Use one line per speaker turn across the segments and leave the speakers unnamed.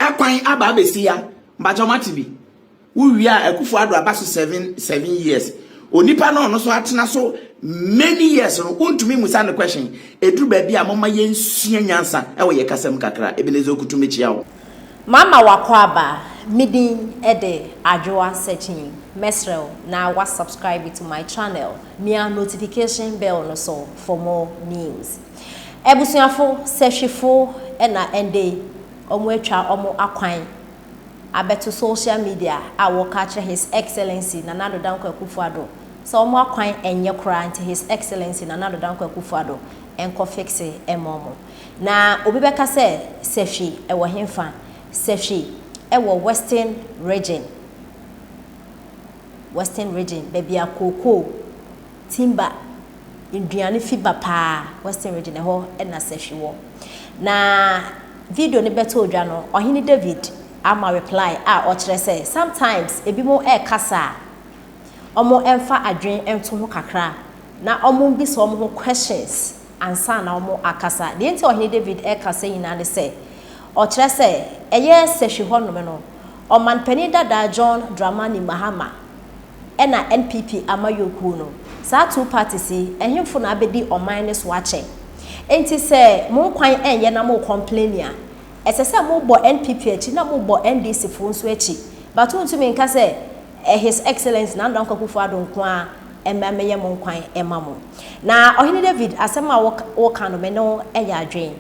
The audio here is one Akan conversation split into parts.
Ɛkwan aba abɛsi ya mbakyɛ ɔmo bi wowie a, Akufo Addo aba so 7 7 years. Onipa no ɔno so atena so many years no, wontumi musa no question. Ɛduru baabi a, moma yɛnsua nyansa ɛwɔ yɛ kasɛm kakra. Ebenezer Okutu, mekyia wo.
Mama wakɔ aba. Midin ɛde Adwoa Searching. Mesrɛw na wa subscribe to my channel, mia notification bell no so for more news. Ebusuafo, Sɛhwifo ɛna ɛnde ɔmo atwa ɔmo akwan abɛto social media a wɔka kyerɛ His Excellency Nana Addo Dankwa Akufo-Addo sɛ ɔmo akwan ɛnyɛ koraa, nti His Excellency Nana Addo Dankwa Akufo-Addo ɛnkɔ fix ɛma ɔmo. Na obi bɛka sɛ Sɛhwi ɛwɔ hemfa? Sɛhwi ɛwɔ Western Region. Western Region, baabi a kookoo, timber, nduane fi ba paa, Western Region ɛhɔ ɛna Sɛhwi wɔ. Na video no bɛtɔ odwa no, Ɔhene David ama reply a ɔkyerɛ sɛ sometimes ebi mo ɛrekasa a, ɔmo ɛmfa adwene ɛnto ho kakra na ɔmo bisa ɔmo ho questions ansa na ɔmo akasa. Deɛ nti Ɔhene David ɛrekasa nyinaa ne sɛ ɔkyerɛ sɛ ɛyɛ Sɛhwi hɔnom no, ɔmanpanin dada John Dramani Mahama ɛna NPP amayɔkuo no, saa two parties yi, ɛhemfo na abɛdi ɔman no so akyɛ. Nti sɛ mo nkwan ɛnyɛ na mo complain a, ɛsɛ sɛ mobɔ NPP akyi na mobɔ NDC foɔ nso akyi, but wontumi nka sɛ His Excellence Nana Dankwa Akufo-Addo nko a ɛmma mɛyɛ mo nkwan ɛma mo. Na Ɔhene David, asɛm a wɔka no, me no ɛyɛ adwen.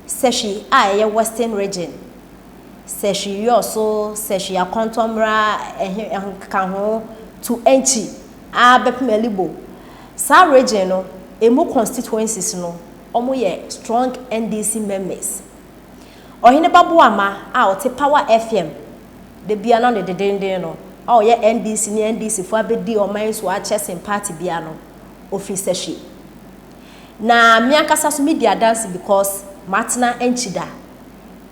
Sɛhwi a ɛyɛ Western Region, Sɛhwi Yɔso, Sɛhwi Akɔntɔmmra, ɛhe ɛka ho to Ɛnkyi a bɛpem Alibo, saa region no emu constituencies no, wɔn yɛ strong NDC members. Ɔhene Baboama a ɔte Power FM de bia na ɔde dedenden no a ɔyɛ NDC ne NDC fo abɛdi ɔman so akyɛ sen party bia no, ofi Sɛhwi. Na me ankasa so medi adanse because matena Ɛnkyi da.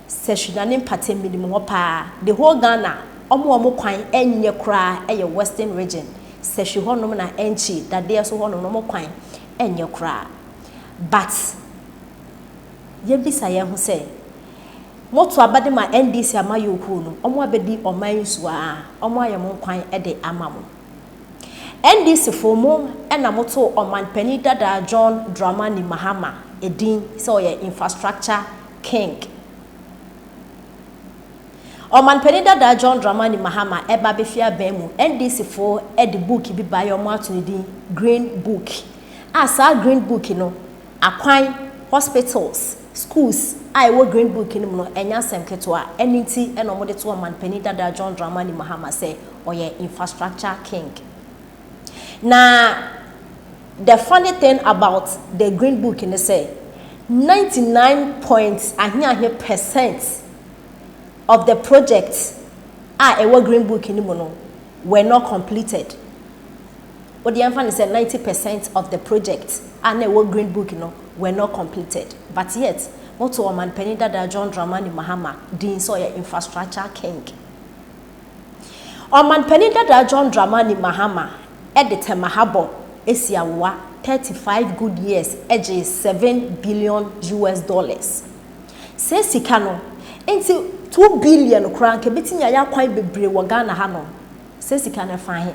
Sɛhwi na ne mpatam minim hɔ paa. The whole Ghana, ɔmo a ɔmo kwan ɛnyɛ koraa ɛyɛ Western Region, Sɛhwi hɔnom na Ɛnkyi dadeɛ so hɔnom na ɔmo kwan ɛnyɛ koraa. But yɛbisa yɛn ho sɛ moto aba de ma NDC amayɔkuo no, ɔmo abɛdi ɔman yi so a, ɔmo ayɛ mo nkwan de ama mo. NDC fo mo ɛna moto ɔmanpanin dada John Dramani Mahama edin sɛ ɔyɛ infrastructure king. Ɔmanpanin dada John Dramani Mahama ɛba abɛfi abɛn mu, NDC fo ɛde book bi baeɛ, ɔmo ato ne din Green Book, a saa Green Book no, akwan, hospitals, schools a ɛwɔ Green Book no mu no, ɛnyɛ asɛm ketewa. Ɛne nti ɛna ɔmo de to ɔmanpanin dada John Dramani Mahama sɛ ɔyɛ infrastructure king. Na the funny thing about the Green Book ne sɛ 99 point aheahe percent of the projects a ɛwɔ Green Book no mu no were not completed. Wode yɛmfa ne sɛ 90% of the projects a na ɛwɔ Green Book no were not completed, but yet moto ɔmanpanin dada John Dramani Mahama din sɛ ɔyɛ infrastructure king. Ɔmanpanin dada John Dramani Mahama ɛde Tema Harbour esi awowa 35 good years, ɛgye US$7 billion. Sɛ sika no nti 2 billion koraa nka ebetumi ayɛ akwan bebree wɔ Ghana ha no. Sɛ sika no fa he?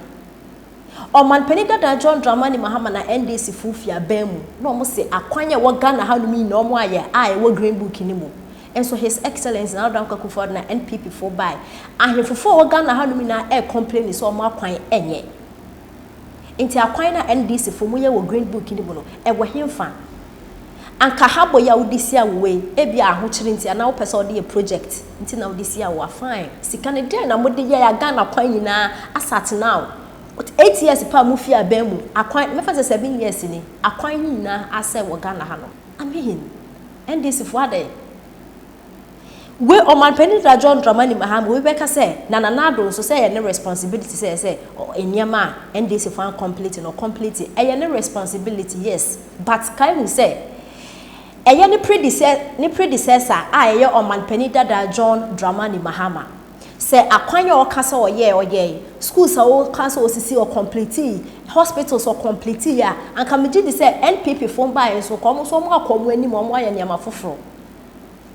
Ɔmanpanin dada John Dramani Mahama na NDC fo fi aban mu na wɔn sɛ akwan a ɛwɔ Ghana ha nom nyinaa wɔn ayɛ a ɛwɔ Green Book no mu. Nso His Excellence Nana Dankwa Akufo-Addo na NPP fo bae, ahemfofo a ɛwɔ Ghana ha nom nyinaa ɛɛ complain sɛ wɔn akwan ɛnyɛ. Nti akwan na NDC fo mu yɛ wɔ Green Book no mu no, ɛwɔ hemfa? Anka harbour yi a wode si awowa yi, ebi ahokyere nti anaa wopɛ sɛ wɔde yɛ project nti na wode si awowa, fine. Sika no deɛ na mode yɛ a Ghana kwan nyinaa asat now 8 years pa a mufi aban mu, akwan mɛfa sɛ 7 years ni, akwan nyinaa asɛ wɔ Ghana ha no. I mean, NDC fo adɛ we ɔmanpanin da John Dramani Mahama, obi bɛka sɛ na Nana Addo nso sɛ ɛyɛ ne responsibility sɛ nneɛma a NDC fo complete no complete, ɛyɛ ne responsibility, yes, but kae hu sɛ ɛyɛ ne predecessor a ɛyɛ ɔmanpanin dada John Dramani Mahama, sɛ akwan a ɔka sɛ ɔyɛ schools a ɔka sɛ ɔsisi ɔcomplete, hospitals ɔcomplete a, anka megye di sɛ NPP fo baeɛ nso kɔ, ɔmo nso ɔmo akɔ ɔmo anim, ɔmo ayɛ nneɛma foforɔ.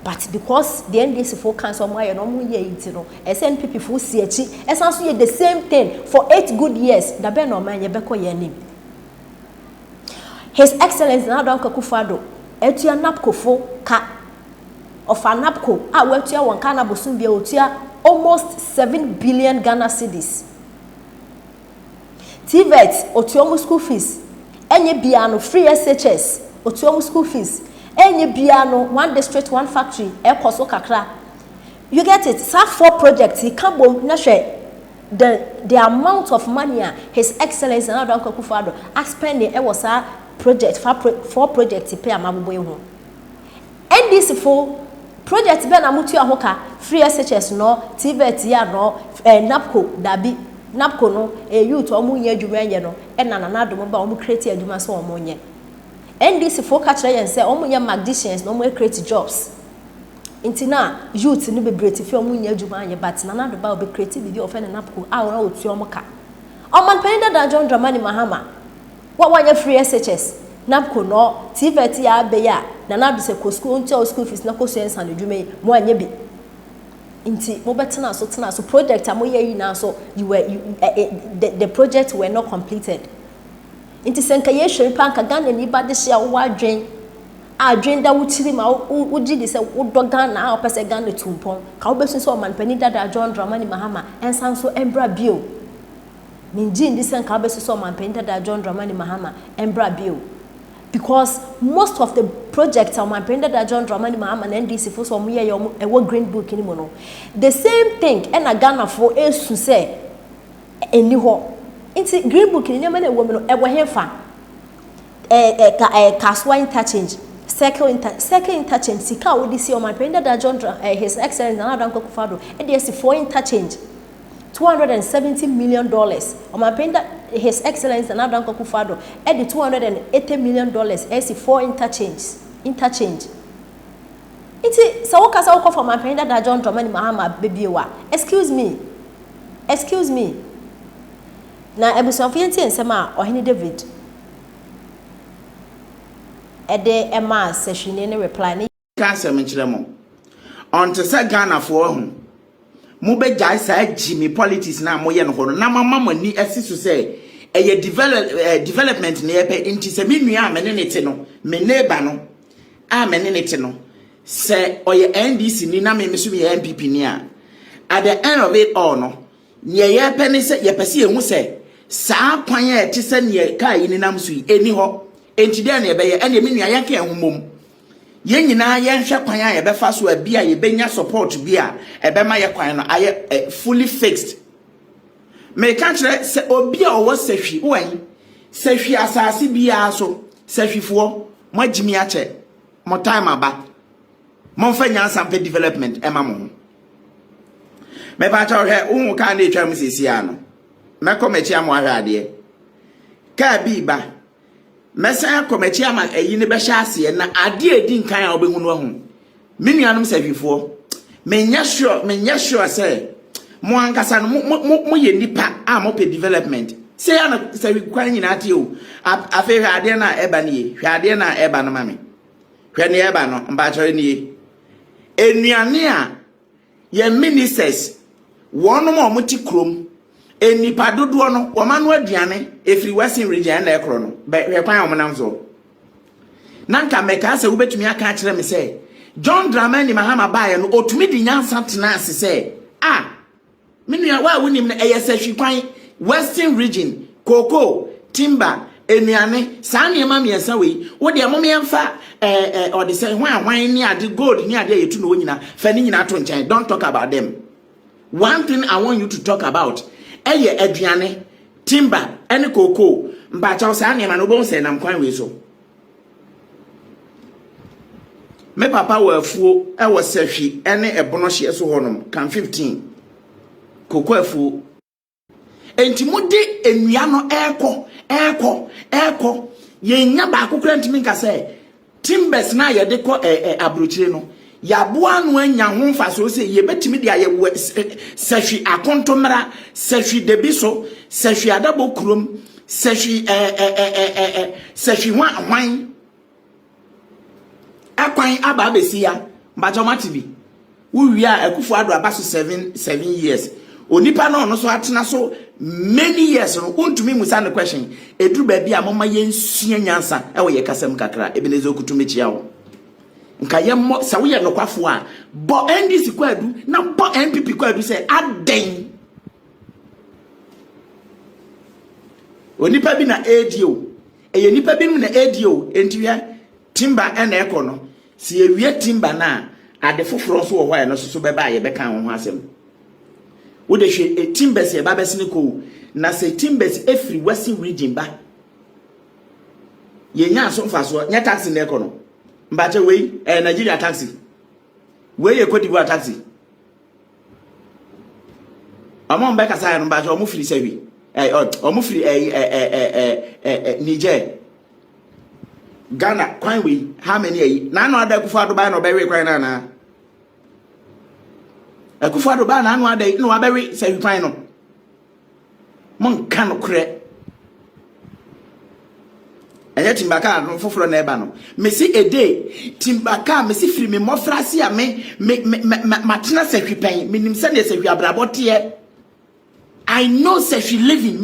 But because the NDC foɔ kan sɛ ɔmo ayɛ no, ɔmo yɛ nti no, ɛsɛ NPP foɔ si akyi ɛsan so yɛ the same thing for 8 good years. Dabɛn na ɔman yɛbɛkɔ yɛn anim? His Excellence Nana Addo Akufo-Addo atua NABCO fo ka. Ɔfa NABCO a watua wɔn ka na bosom bia otua almost 7 billion Ghana cedis. TVET, otua wɔn school fees. Ɛnyɛ bia no, free SHS, otua wɔn school fees. Ɛnyɛ bia no, One District One Factory ɛkɔ so kakra. You get it? Saa four projects yi ka bom na hwɛ the amount of money a His Excellence Nana Addo Akufo-Addo aspend ɛwɔ saa project fa pro four project pɛ a mabobɔ yi ho. NDC fo, project bɛɛ na motua ho ka? Free SHS no, TVET yi ano, NABCO dabi. NABCO no, youth ɔmo nyɛ adwuma nyɛ no, ɛna Nana Addo ba ɔmo create adwuma sɛ ɔmo nyɛ. NDC fo ka kyerɛ yɛn sɛ ɔmo nyɛ magicians na ɔmo create jobs, nti na youth no bebree te fi ɔmo nyɛ adwuma anyɛ, but Nana Addo ba ɔbɛ create biribi a ɔfɛ ne NABCO a ɔna otua ɔmo ka. Ɔmanpanyin dada John Dramani Mahama wa wanyɛ free SHS, NABCO no, TVET yɛ abɛyɛ a Nana Addo sɛ kɔ school, ntua school fees na kɔ sua nsa no adwuma yi mo anyɛ bi. Nti mobɛtena so, tena so, project a moyɛ yi na so you were you the project were not completed. Nti sɛ nka yɛhwɛ nipa, nka Ghana ni ba de hyɛ a wɔwɔ adwen a adwen da wo tiri ma wogye di sɛ wodɔ Ghana a wɔpɛ sɛ Ghana tu mpɔn ka wobɛsu sɛ ɔmanpanin dada John Dramani Mahama ɛnsa nso ɛmbra bio. Mengye ndi sɛ nka wobɛsu sɛ ɔmanpanin dada John Dramani Mahama ɛmbra bio, because most of the projects a ɔmanpanin dada John Dramani Mahama na NDC fo so ɔmo yɛ yɛ ɔmo ɛwɔ Green Book ni mu no, the same thing ɛna Ghana fo esu sɛ ɛni hɔ. Nti Green Book ni nneɛma na ɛwɔ mu no ɛwɔ hefa? ɛɛ ɛ ka ɛɛ Kasoa Interchange, Circle Interchange, sika a wɔde si, ɔmanpanin dada John Dra His Excellence Nana Addo Akufo-Addo ɛde asi four interchange, $270 million. Ɔmanpanin da His Excellence Nana Addo Akufo-Addo ɛde $280 million ɛsi four interchange. Nti sɛ wokasa wokɔ fɔ ɔmanpanin dada John Dramani Mahama bebie wa, excuse me, excuse me. Na abusuafo, yɛn tie nsɛm a Ɔhene David ɛde ɛmaa Sɛhwini ne reply ne.
Ka asɛm nkyerɛ mo, ɔnte sɛ Ghanafoɔ ho mobɛgyae saa gyimi politics na moyɛ no hɔ no na mama mo ani asi so sɛ ɛyɛ development na yɛpɛ. Nti sɛ me nua a me ne ne te no, me neighbor no a me ne ne te no, sɛ ɔyɛ NDC ni na me me so meyɛ NPP ni a, at the end of it all no, nea yɛpɛ ne sɛ yɛpɛ sɛ yɛhu sɛ saa kwan a ɛte sɛ neɛ kaa yi nenam so yi ɛni hɔ. Enti dɛn na yɛbɛyɛ? Ɛneɛ me nua, yɛnka yɛn ho mmom, yɛn nyinaa yɛnhwɛ kwan a yɛbɛfa so a bi a yɛbɛnya support bi a ɛbɛma yɛ kwan no ayɛ fully fixed. Meka kyerɛ sɛ obi a ɔwɔ Sɛhwi wɔn Sɛhwi asase biara so, Sɛhwifoɔ, mo agyimi akyɛ mo time aba. Momfa nyansa mpɛ development ɛma mo ho. Mɛpa kyɛw, hwɛ, wohu kaa no atwa mu seesia no, mɛkɔ m'akyi ama ahwɛ adeɛ. Kaa bi ba, mɛsan akɔ m'akyi ama ayi ne bɛhyɛ aseɛ na adeɛ a ɛdi nkan a wobɛhu no ahu. Me nuanom Sɛhwifoɔ, menyɛ sure sɛ mo ankasa no mo moyɛ nipa a mopɛ development sɛ ya na Sɛhwi kwan nyinaa te o. Afei hwɛ adeɛ no a ɛba no yie, hwɛ adeɛ no a ɛba no ma me, hwɛ nea ɛba no. Mpakyɛw, nie nnuane a yɛn ministers wɔnom a wɔte kurom, nipa dodoɔ no wɔn ano aduane efiri Western Region ɛna ɛkorɔ no bɛ. Hwɛ kwan a wɔn nam so na nka mɛka sɛ wobɛtumi aka akyerɛ me sɛ John Dramani Mahama baeɛ no, otumi de nyansa tena ase sɛ a me nua wa a wonim no ɛyɛ Sɛhwi kwan, Western Region, cocoa, timber, nnuane, saa nneɛma mmiɛnsa wei wo deɛ mom yɛmfa ɛɛ ɛɛ ɔde sɛ hwan hwan ne ade, gold ne ade a yɛtu no wɔ nyinaa, fa ne nyinaa to nkyɛn. Don't talk about them. One thing I want you to talk about ɛyɛ aduane, timber ɛne cocoa. Mpakyɛw, saa nneɛma no wobɛhu sɛ nam kwan wei so. Me papa wɔ afuo ɛwɔ Sɛhwi ɛne Ɛbono hyeɛ so hɔnom kan 15 cocoa afuo. Enti mode nnua no ɛrekɔ ɛrekɔ ɛrekɔ, yɛnya baako kora ntumi nka sɛ timbers na yɛde kɔ ɛ ɛ aburokyire no, yɛaboa ano anya ho mfasoɔ sɛ yɛbɛtumi de ayɛ wɔ Sɛhwi Akontommra, Sɛhwi Debi so, Sɛhwi Adabɔ kurom, Sɛhwi ɛ ɛ ɛ ɛ ɛ Sɛhwi hwan hwan ɛkwan aba abɛsi ya. Mpakyɛ mate bi. Wowie a, Akufo Addo aba so 7 years. Onipa no ɔno so atena so many years no, wontumi musa no question. Ɛduru baabi a, moma yɛnsua nyansa ɛwɔ yɛ kasam kakra. Ebenezer Okutu, mekyia wo. Nka yɛmmɔ sɛ woyɛ nokwafoɔ a, bɔ NDC kwaadu na bɔ NPP kwaadu sɛ adɛn onipa bi na ɛredi o, ɛyɛ nipa binom na ɛredi o. Enti hwɛ, timber ɛna ɛkɔ no. Sɛ yɛwie timber no a, ade foforɔ nso wɔ hɔ a ɛno nso so bɛba a yɛbɛka ho asɛm. Wode hwɛ timbers yɛba bɛsene kɔ o. Na sɛ timbers ɛfiri Western Region ba, yɛnya so mfasoɔ. Nyɛ taxi na ɛkɔ no. Mbakyɛ, wei ɛyɛ Nigeria taxi, wei yɛ Cote d'Ivoire taxi. Ɔmo a ɔmo bɛkasa yɛ no, mbakyɛ, ɔmo firi Sɛhwi, ɔmo firi ɛɛ ɛɛ ɛɛ ɛɛ Niger. Ghana kwan wei, how many ayi n'ano ada? Akufo Addo baa na ɔbɛwe kwan no anaa? Akufo Addo baa n'ano ada yi na wabɛwe Sɛhwi kwan no. Monka nokorɛ. Ɛnyɛ timber kaa no foforɔ na ɛba no. Mesi ede timber kaa, mesi firi me mmɔfra a me me me me matena Sɛhwi pɛn, menim sɛdeɛ Sɛhwi abrabɔ teɛ. I know Sɛhwi living.